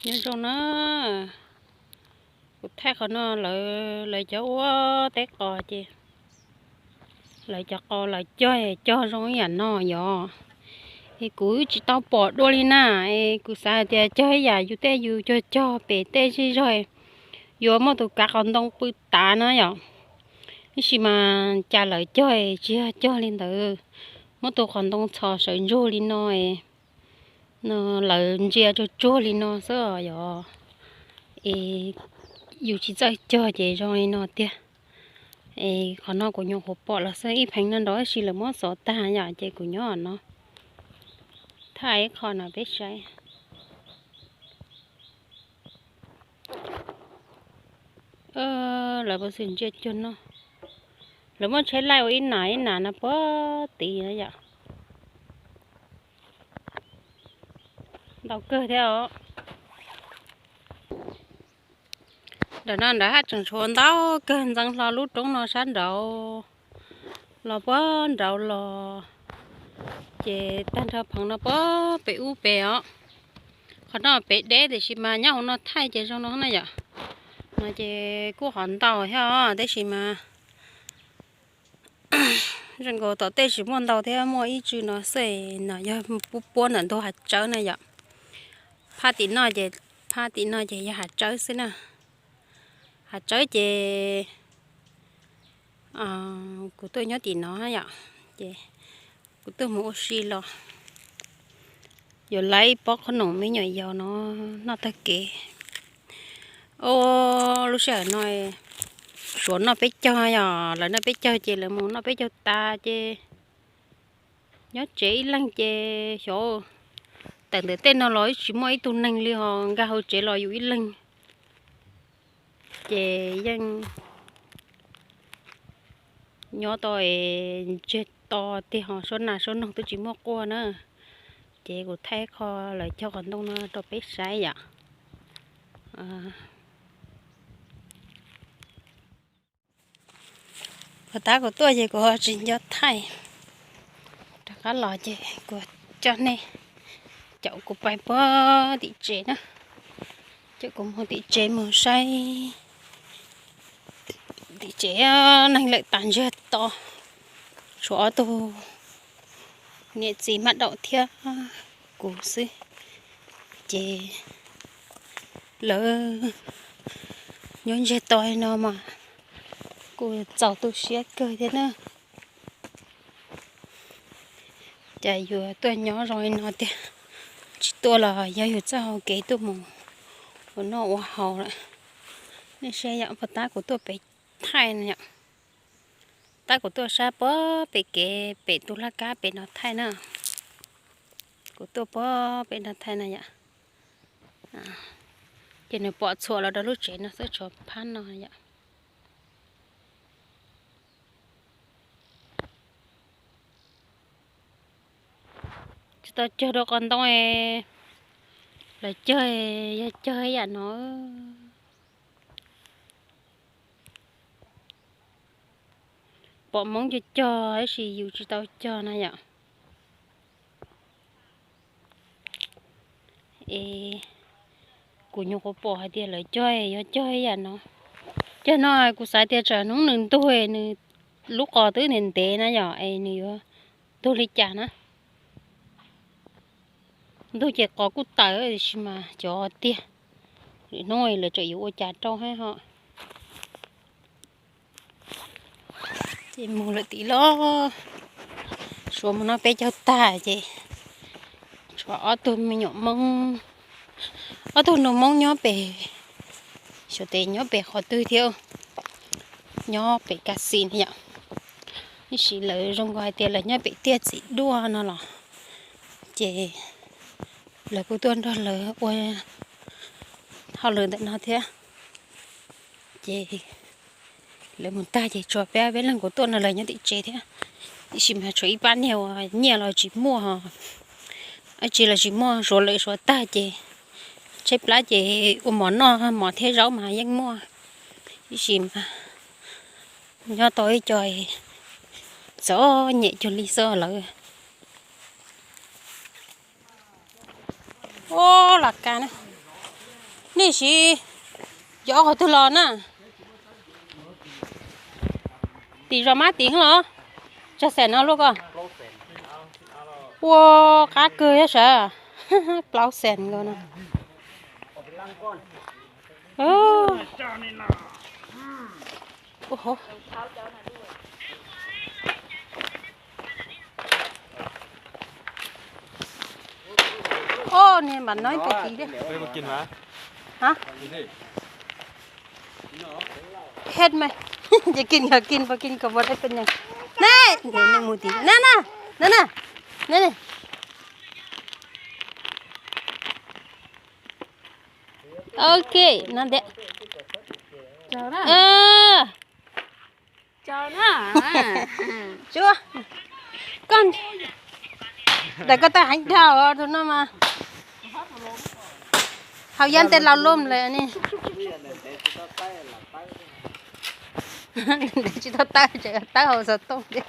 Nyob zoo na, kuv thaij qhov no lawv, lawv cov ua teb qos ces lawv cov qos lawv cog, cog zoo ib yam no yom. Es kuv tsis tau pom dua li na, es kuv xav hais tias cog ib yam yus tej yus cog cog pem tej zej zog, yuav muaj tus kav qos ntoo pw tav na yom. Tab sis mas cas lawv cog tsis yog cog li ntawd, muab tus qos ntoo txhos sawv ntsug li no, no lawv ntsia tsuag tsuag li no xwb yom. Es yus tsis txawj cog ces zoo li no tiag. Es qhov no kuv nyuam qhuav pom los xwb, ib pheev no nrov tab sis lawv muab xov tag yom, ces kuv nyob no thaij ib qho no peb saib. Lawv puas xwm ntsia cuag no, lawv muab tsheb laij ua ib nas ib nas no puag tid na yom. Ntau kawg thiab os. Ntawm no nrad haj tseem tshuav ntau kawg ntxeev hlo lub roob no sab nraud los puag nraud los, ces tag nrho pheev no puag pem ub pem os. Qhov no pem deb tiam sis mas nyob hauv no thaij ces zoo no na yom. No ces kuj qhov ntau thiab os, tab sis mas zoo nkaus tom tej tsis muaj ntau thiab, muaj ib tsw no xwb, no yog puab puab ntawm ntug hav tsawb na yom. Phab tim no ces, phab tim no ces yog hav tsawb xwb na. Hav tsawb ces kuv tuaj nyob tim no yom, ces kuv tuaj mus ua si los yuav laib pob qhob noom me nyuam yaus no noj tag kev. Lub sij hawm no Suav noj peb caug yom, lawv noj peb caug ces lawv mus noj peb caug tas ces nyob tsev ib leeg ces xyov, tawm ntawm tej no los tsis muaj ib tug neeg li, ho nkag hauv tsev los yus ib leeg. Ces yeej nyob tau es ntsiag to tiag, ho suab nas suab noog twb tsis muaj quaj na. Ces kuv thaij qho lawv cog qos ntoo no rau peb saib yom. Puag ta kuv tuaj ces kuv tsis nco thaij, rov qab los ces kuv coj nej caum kuv pais puag tim tsev na, caum kuv mus tim tsev mus saib tim tsev. Neeg lawm tas ntsiag to, tshuav ob tug niam txiv mab daum thiab kuv xwb, ces lawv nyob ntsiag to no mas kuj txaus tu siab kawg thiab na. Cas yuav tuaj nyob zoo li no tiag, tsis tuaj los yog yus txoj hau kev tuaj mus ua noj ua haus lawm. Nej saib yom, puag ta kuv tuaj pem thaij no yom, tab kuv tuaj sab puag pem kev pem tus laj kab pem no thaij na. Kuv tuaj puag pem no thaij no yom, ces nws pom txhuam los rau lub tsev no xwb, tshuav phab no yom. Tsis tau cog rau qos ntoo, lawv cog yog cog ib yam no. Pom Hmoob cog cog tab sis yus tsis tau cog na yom. Es kuv nyuam qhuav pom hais tias lawv cog yog cog ib yam no. Cog no kuv xav tias tsam hnub nws ntug, nws lub qos twb ntev ntev na yom, es nws yuav ntug li cas na. Ntug ces qos kuj tawm tiam sis mas cov tiag, lwm hnub lawv tseem yuav ua cas rau hab ho. Ces mus lawm tim lawm, Suav mus noj peb caug tag ces tshuav ob tug me nyuam Hmoob, ob tug nus Hmoob nyob pem, xyov tes nyob pem qhov twg thiab, nyob pem Kas Xis ne yom. Tab sis lawv zoo nkaus hais tias lawv nyob pem tiaj txiv duaj no los, ces lawv kuj tuaj nrog lawv ua hauj lwm ntawm no thiab. Ces lawv mus tag ces tshuav peb, peb leeg kuv tuaj no, lawv nyob tim tsev thiab. Tiam sis mas tshuav ib pab niag uas nyiaj los tsis muaj, dab tsi los tsis muaj, suav lawm suav tag ces tshaib plab ces ua mov noj, mov thiab zaub mas yeej muaj. Tiam sis mas nyob tau ib co txom nyem cuag li xwb lawm. Ua las kas na, Tiam sis yog qhov twg los na? Tim zos mab tim los? Tsag xees no luaj ko. Ua qab kawg thiab sav. Plaub xees nkaus no. Oj, niag npam no ib puas kiv thiab? Hab? Phet mas. Ces kis yog kis puas kis kom puas dai pes neeg. Ne, ne mus tim na na, na na, ne ne. Ok, no ntiag. Tsuas, koj, ntawm koj tau heev dhau tus no mas. Hauv yab ntes laus loj lawm ne. Tsis tau tawb, tseem tawb hauv xov tooj thiab.